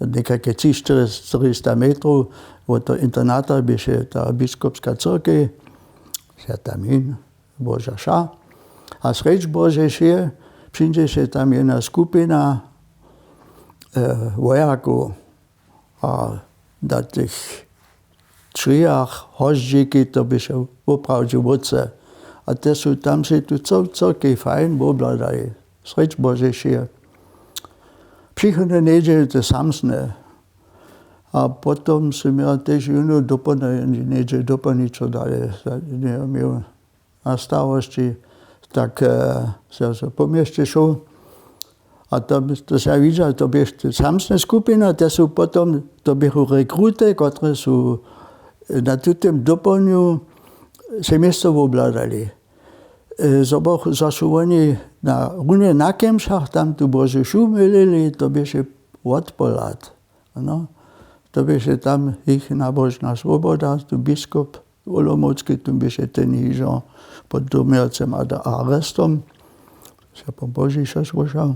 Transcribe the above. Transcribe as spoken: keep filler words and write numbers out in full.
někajke tři štyri sta metrow wot toho internata běše ta biskopska cyrkej, se tam hin, Boža ša. A srjedź Božej šeje přińdźeše tam jedna skupina wojakow a na tych črijach hozdźiki, to běše woprawdźe wótře. A te su tam sej tu cyrkej fajn wobhladali. Srjedź Božej šeje. Přichodne njedźelje te samsne. A potom sym ja tež jónu dopołdnje, njedźelju dopołdnje, co dale měł na starosći, tak se ja so po měsće šoł. A to se ja widźał, to běše samsne skupina, te su potom, to běchu rekrute, kotrež su na tutym dopołdnju se město wobhladali. Zo su woni na runje na kemšach tam tu Božu šu mělili, to běše wotpohlad. To běše tam jich nabožna swoboda, tu biskop olomoucki, tu běše ten hižo pod domjacym a arestom. Se po Božu šu słyšał.